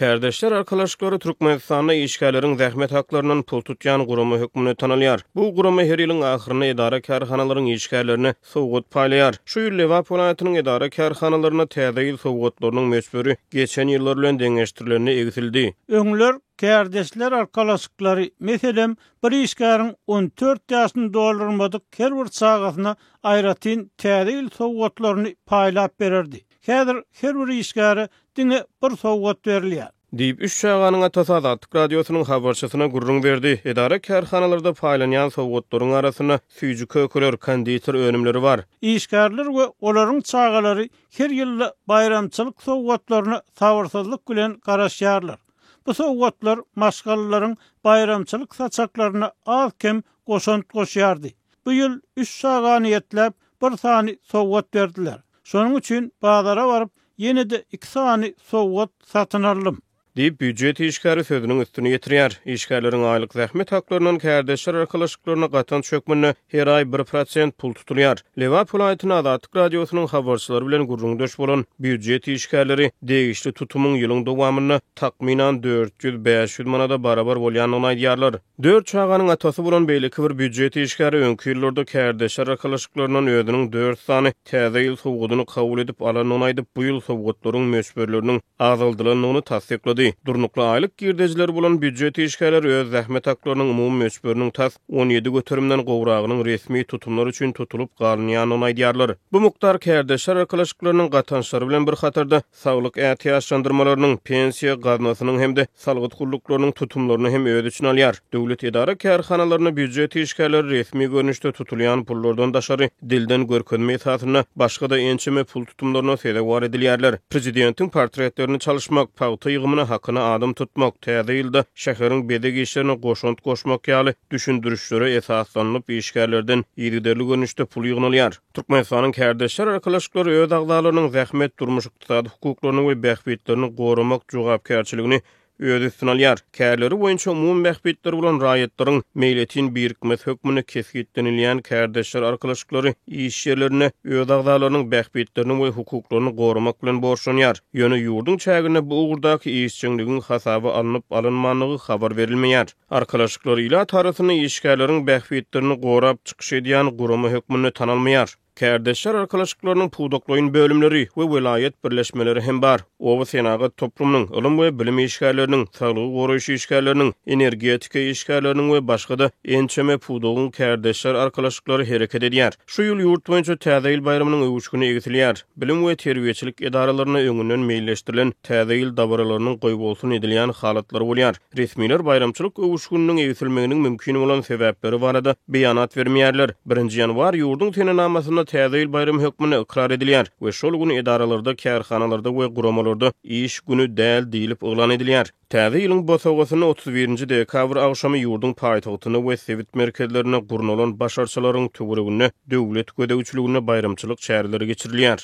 Kärdeşler arkalaşyklary Türkmenistanda işgärleriň zähmet haklaryndan pul tutýan gurama hökmünde tanalýar. Bu gurama her ýylyň ahyrynda edara-kärhanalaryň işgärlerine sowgat paýlaýar. Şu ýyl Lebap welaýatynyň edara-kärhanalarynda Täze ýyl sowgatlarynyň möçberi geçen ýyllar bilen deňeşdirilende egsildi. Öňler kärdeşler arkalaşyklary, meselem, bir işgäriň 14 ýaşyny doldurmadyk her bir çagasyna aýratyn Täze ýyl sowgatlaryny paýlap bererdi. Häzir her bir işgäre diňe bir sowgat berilýär. Diýip, üç çaganyň atasy Azatlyk Radiosynyň habarçysyna gürrüň berdi. Edara-kärhanalarda paýlanýan sowgatlaryň arasynda süýji-kökeler, konditer önümleri bar. Işgärler we olaryň çagalary her ýylda baýramçylyk sowgatlaryna sabyrsyzlyk bilen garaşýarlar. Bu sowgatlar maşgalalaryň baýramçylyk saçaklaryna az-kem goşant goşýardy. Bu ýyl üç çaga niýetläp bir sany sowgat berdiler. Şonuň üçin bazara baryp, ýene-de iki sany sowgat satyn aldym. Diýip, býujet işgäri sözüniň üstüni ýetirýär. Işgärleriň aýlyk zähmet haklaryndan kärdeşler arkalaşyklaryna gatanç hökmünde her aý 1% pul tutulýar. Lebap welaýatynda Azatlyk Radiosynyň habarçylary bilen gürrüňdeş bolan býujet işgärleri degişli tutumyň ýylyň dowamynda takmynan 400-500 manada barabar bolýandygyny aýdýarlar. Dört çaganyň atasy bolan beýleki bir býujet işgäri öňki ýyllarda kärdeşler arkalaşyklaryndan özüniň dört sany Täze ýyl sowgadyny kabul edip alandygyny aýdyp, bu ýyl sowgatlaryň möçberleriniň azaldylandygyny tassyklady. Durnukly aýlyk girdejileri bolan býujet işgärleri öz zähmet haklarynyň umumy möçberiniň tas 17 göterimden gowragynyň resmi tutumlar üçin tutulyp galynýandygyny aýdýarlar. Bu mukdar kärdeşler arkalaşyklarynyň gatançlary bilen bir hatarda, saglyk ätiýaçlandyrmalarynyň, pensiýa gaznasynyň hem-de salgyt gulluklarynyň tutumlaryny hem öz içine alýar. Döwlet edara-kärhanalarynda býujet işgärleri resmi görnüşde tutulýan pullardan daşary, dilden görkezme esasynda başga-da ençeme pul tutumlaryna sezewar edilýärler. Prezidentiň portretlerini çalyşmak, pagta ýygymyna hakyna adam tutmak, Täze ýylda şäheriň bezeg işlerine goşant goşmak ýaly düşündirişlere esaslanylyp işgärlerden yzygiderli görnüşde pul ýygnalýar. Türkmenistanyň Kärdeşler arkalaşyklary öz agzalarynyň zähmet, durmuş-ykdysady hukuklaryny we bähbitlerini goramak jogapkärçiligini öz üstüne alýar. Kärleri boýunça umumy bähbitleri bolan raýatlaryň meýletin birikmesi hökmünde kesgitlenilýän kärdeşler arkalaşyklary iş ýerlerinde öz agzalarynyň bähbitlerini we hukuklaryny goramak bilen borçlanýar. Ýöne ýurduň çäginde bu ugurdaky işjeňligiň hasaba alnyp-alynmandygy habar berilmeýär. Arkalaşyklar ilat arasynda işgärleriň bähbitlerini gorap çykyş edýän gurama hökmünde tanalmaýar. Kärdeşler arkalaşyklarynyň pudaklaýyn bölümleri we welaýat birleşmeleri hem bar. Oba senagat toplumynyň, ylym we bilim işgärleriniň, saglygy goraýyş işgärleriniň, energetika işgärleriniň we başga-da ençeme pudagyň kärdeşler arkalaşyklary hereket edýär. Şu ýyl ýurt boýunça Täze ýyl baýramynyň öwüşgini egsilýär. Bilim we terbiýeçilik edaralarynda öňünden meýilleşdirilen Täze ýyl dabaralarynyň goýbolsun edilýän halatlary bolýar. Resmiler baýramçylyk öwüşgininiň egsilmeginiň mümkin bolan sebäpleri barada beýanat bermeýärler. Birinji ýanwar ýurduň senenamasynda Täze ýyl baýramy hökmünde ykrar edilýär we şol gün edaralarda, kärhanalarda we guramalarda iş güni däl diýlip yglan edilýär. Täze ýylyň bosagasynda 31-nji dekabr agşamy ýurduň paýtagtynda we sebit merkezlerinde gurnalan baş arçalaryň töwereginde döwlet gözegçiliginde baýramçylyk çäreleri geçirilýär.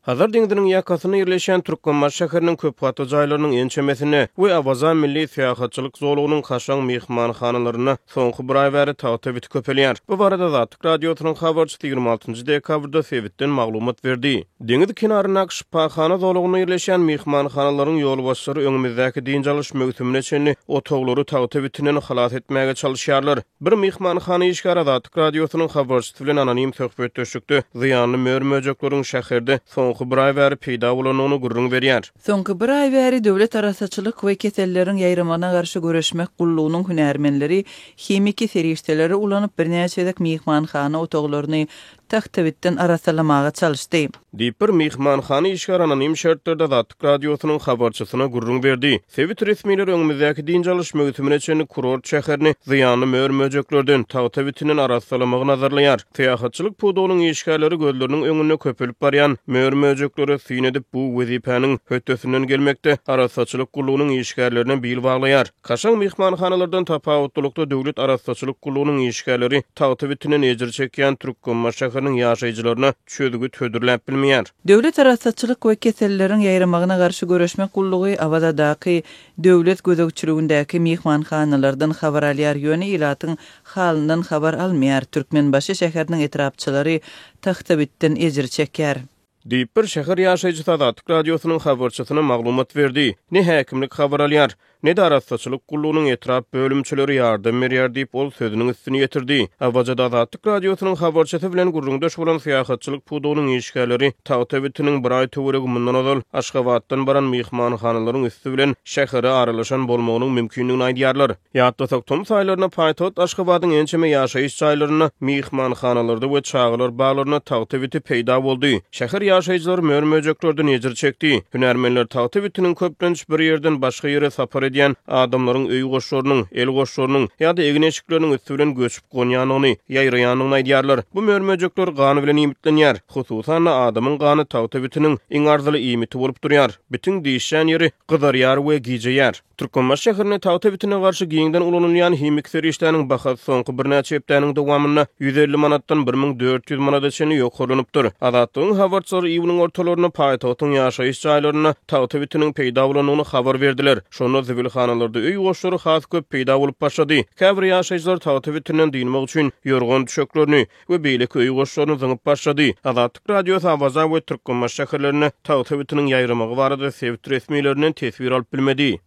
Hazar deňziniň ýakasynda ýerleşýän Türkmenbaşy şäheriniň köp gatly jaýlarynyň ençemesinde we Awaza milli syýahatçylyk zolagynyň kaşaň myhmanhanalarynda soňky bir aý bäri tagta biti köpelýär. Bu barada Azatlyk Radiosynyň habarçysy 26 dekabrda sebitden maglumat berdi. Deňiz kenaryndaky şypahana zolagynda ýerleşýän myhmanhanalaryň ýolbaşçylary öňümizdäki dynç alyş möwsümine çenli otaglary tagta bitinden halas etmäge çalyşýarlar. Bir myhmanhana işgäri Azatlyk Radiosynyň habarçysy bilen anonim söhbetdeşlikde zyýanly mör-möjekleriň şäherde soňky bir aý bäri peýda bolandygyny gürrüň berýär. Soňky bir aý bäri Döwlet arassaçylyk we keselleriň ýaýramagyna garşy göreşmek gullugynyň hünärmenleri himiki serişdeleri ulanyp birnäçe gezek myhmanhana otaglaryny tagtabitden arassalamaga çalyşdy. Diýip, bir myhmanhana işgäri anonim şertlerde Azatlyk Radiosynyň habarçysyna gürrüň berdi. Sebit resmileri öňümizdäki dynç alyş möwsümine çenli kurort şäherini zyýanly mör-möjeklerden, tagta bitinden arassalamagy nazarlaýar. Syýahatçylyk pudagynyň işgärleri gözleriniň öňünde köpelip barýan mör-möjeklere syn edip, bu wezipäniň hötdesinden gelmekde arassaçylyk gullugynyň işgärlerine bil baglaýar. Kaşaň myhmanhanalardan tapawutlylykda döwlet arassaçylyk gullugynyň işgärleri tagta bitinden ejir çekýän Türkmenbaşy şäheriniň ýaşaýjylaryna çözgüt hödürläp bilmeýär. Döwlet arassaçylyk we keselleriň ýaýramagyna garşy göreşmek gullugy Awazadaky döwlet gözegçiligindäki myhmanhanalardan habar alýar, ýöne ilatyň halyndan habar almaýar. Türkmenbaşy şäheriniň etrapçalary tagtabitden ejir çekýär. Diýip, bir şäher ýaşaýjysy Azatlyk Radiosynyň habarçysyna maglumat berdi. Ne häkimlik habar alýar, ne-de arassaçylyk gullugynyň etrap bölümçeleri ýardam berýär diýip, ol sözüniň üstüni ýetirdi. Awazada Azatlyk Radiosynyň habarçysy bilen gürrüňdeş bolan syýahatçylyk pudagynyň işgärleri tagta bitiniň bir aý töweregi mundan ozal Aşgabatdan baran myhmanhanalaryň üsti bilen şähere aralaşan bolmagynyň mümkindigini aýdýarlar. Ýatlasak, tomus aýlarynda paýtagt Aşgabadyň ençeme ýaşaýyş jaýlarynda, myhmanhanalarda we çagalar baglarynda tagta biti peýda boldy. Şäher ýaşaýjylary mör-möjeklerden ejir çekdi. Hünärmenler tagta bitiniň köplenç bir ýerden başga ýere sapar edýän adamlaryň öý goşlarynyň, el goşlarynyň ýa-da egin-eşikleriniň üsti bilen göçüp gonýandygyny, ýaýraýandygyny aýdýarlar. Bu mör-möjekler gan bilen iýmitlenýär. Hususan-da, adamyň gany tagta bitiniň iň arzyly iýmiti bolup durýar. Bitiň dişýän ýeri gyzarýar we gijeýär. Türkmenbaşy şäherinde tagta bitine garşy giňden ulanylýan himiki serişdäniň bahasy soňky birnäçe hepdäniň dowamynda 150 manatdan 1400 manada çenli ýokarlanypdyr. Azatlygyň habarçylary iýunyň ortalarynda paýtagtyň ýaşaýyş jaýlarynda tagta bitiniň peýda bolandygyny habar berdiler. Şonda zibilhanalarda öý goşlary has köp peýda bolup başlady. Käbir ýaşaýjylar tagta bitinden dynmak üçin ýorgan-düşeklerini, we beýleki öý goşlaryny zyňyp başlady. Azatlyk Radiosy Awaza we Türkmenbaşy şäherlerinde tagta bitiniň ýaýramagy barada sebit resmilerinden teswir alyp bilmedi.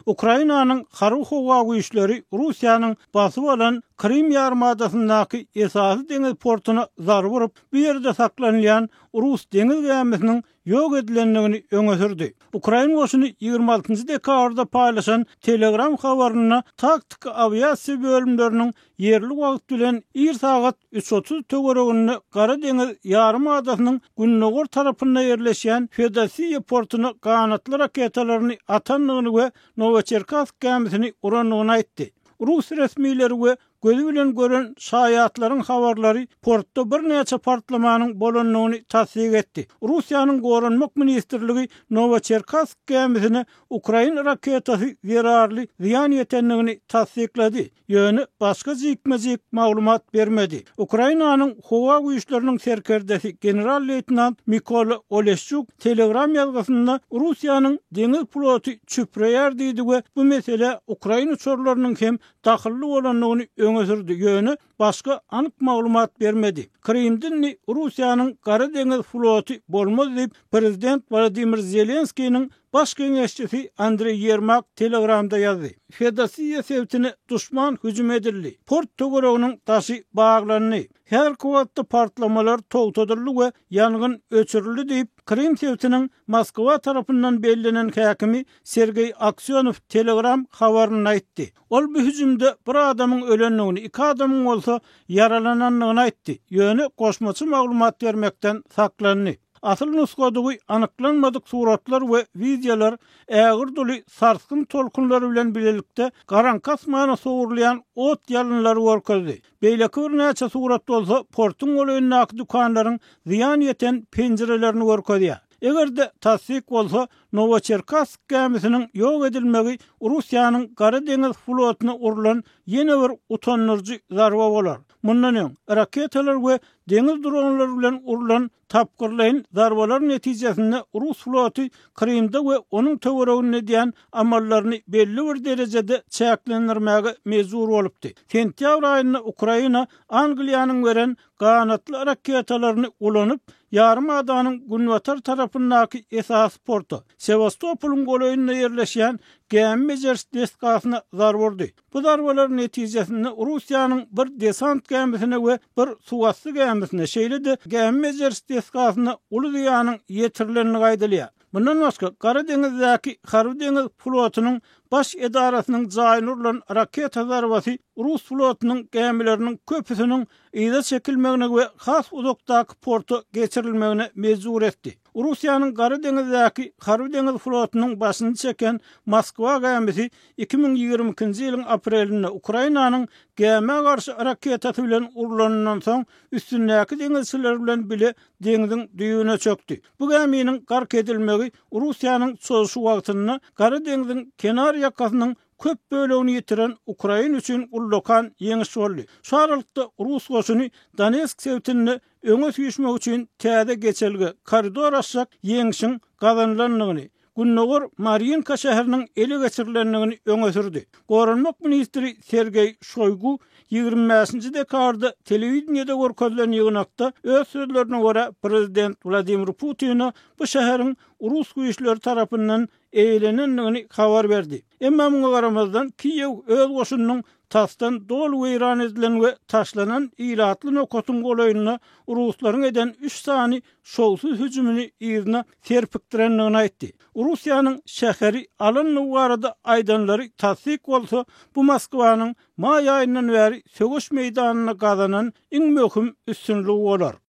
Ukrainanyň Harby-howa güýçleri Russiýanyň basyp alan Krym ýarymadasyndaky esasy deňiz portuna zarba urup, bu ýerde saklanylýan rus deňiz gämisiniň ýok edilendigini öňe sürdi. Ukrain goşuny 26 njy dekabrda paýlaşan Telegram habarynda taktiki awiasiýa bölümleriniň ýerli wagt bilen ir sagat üç 30 töwereginde Gara deňiz ýarym adasynyň gündogar tarapynda ýerleşýän Fedosiýa portuna ganatly raketalaryny atandygyny we Nowoçerkassk gämisini urandygyny aýtdy. Rus resmileri we Gözi bilen gören şaýatlaryň habarlary portda birnäçe partlamanyň bolandygyny tassyk etdi. Russiýanyň Goranmak ministrligi Nowoçerkassk gämisine ukrain raketasy zerarly zyýan ýetendigini tassyklady, ýöne başga jikme-jik maglumat bermedi. Ukrainanyň Howa güýçleriniň serkerdesi general-leýtenant Mikola Oleşçuk Telegram ýazgysynda Russiýanyň deňiz floty çüpreýär diýdi we bu meselä ukrain uçarlarynyň hem dahylly bolandygyny öňe sürdi, ýöne başga anyk maglumat bermedi. Krymda indi Russiýanyň Gara deňiz floty bolmaz diýip, prezident Wladimir Zelenskiniň baş geňeşçisi Andreý Ýermak Telegramda ýazdy. Fedosiýa sebitine duşman hüjüm edildi. Port töwereginiň daşy baglandy. Häzirki wagtda partlamalar togtadyldy we ýangyn öçürildi diýip, Krym sebitiniň Moskwa tarapyndan bellenen häkimi Sergeý Aksýonow Telegram habarynda aýtdy. Ol bu hüjümde bir adamyň ölendigini, iki adamyň bolsa ýaralanandygyny aýtdy, ýöne goşmaça maglumat bermekden saklandy. Asyl nusgadygy anyklanmadyk suratlar we wideolar ägirt uly sarsgyn tolkunlary bilen bilelikde garaňky asmana sowrulýan ot ýalynlary görkezdi. Beýleki birnäçe surat bolsa portuň golaýyndaky dükanlaryň zyýan ýeten penjirelerini görkezýär. Eger-de tassyk bolsa, Nowoçerkassk gämisiniň ýok edilmegi Russiýanyň Gara deňiz flotyna urlan ýene bir utandyryjy zarba bolar. Mundan öň, raketalar we deňiz dronlary bilen urlan tapgyrlaýyn zarbalar netijesinde rus floty Krymda we onuň töwereginde edýän amallaryny belli bir derejede çäklendirmäge mejbur bolupdy. Sentýabr aýynda Ukraina Angliýanyň beren ganatly raketalaryny ulanyp, ýarym adanyň günbatar tarapyndaky esasy porta, Sewastopolyň golaýynda ýerleşýän gämi bejeriş desgasyna zarba urdy. Bu zarbalar netijesinde Russiýanyň bir desant gämisine we bir suwasty gämisine, şeýle-de gämi bejeriş desgasyna uly zyýanyň ýetirilendigi aýdylýar. Mundan başga, Gara deňizdäki Harby-deňiz flotunyň baş edarasynyň jaýyna urlan raketa zarbasy rus flotunyň gämileriniň köpüsiniň yza çekilmegine we has uzakdaky porta geçirilmegine mejbur etdi. Russiýanyň Gara deňizdäki Harby-deňiz flotunyň başyny çeken Moskwa gämisi 2022-nji ýylyň aprelinde Ukrainanyň gämä garşy raketasy bilen urlanyndan soň üstündäki deňizçiler bilen bile deňziň düýbüne çökdi. Bu gäminiň gark edilmegi Russiýanyň çozuşy wagtynda Gara deňziň kenar ýakasynyň köp bölegini ýitiren Ukraina üçin ullakan ýeňiş boldy. Şu aralykda rus goşuny Donetsk sebitinde öňe süýşmek üçin täze geçelge, koridor açjak ýeňşiň gazanylandygyny, Gündogar Marýinka şäheriniň ele geçirilendigini öňe sürdi. Goranmak ministri Sergeý Şoýgu. 25-nji dekabrda telewideniýede görkezilen ýygnakda öz sözlerine görä prezident Wladimir Putine bu şäheriň rus güýçleri tarapyndan eýelenendigini habar berdi. Emma muňa garamazdan Kiýew öz goşunynyň tasdan doly weýran edilen we taşlanan ilatly nokatyň golaýynda ruslaryň eden üç sany şowsuz hüjümini yzyna serpikdirendigini aýtdy. Russiýanyň şäheri alandygy barada aýdanlary tassyk bolsa, bu Moskwanyň maý aýyndan bäri söweş meýdanynda gazanan iň möhüm üstünligi bolar.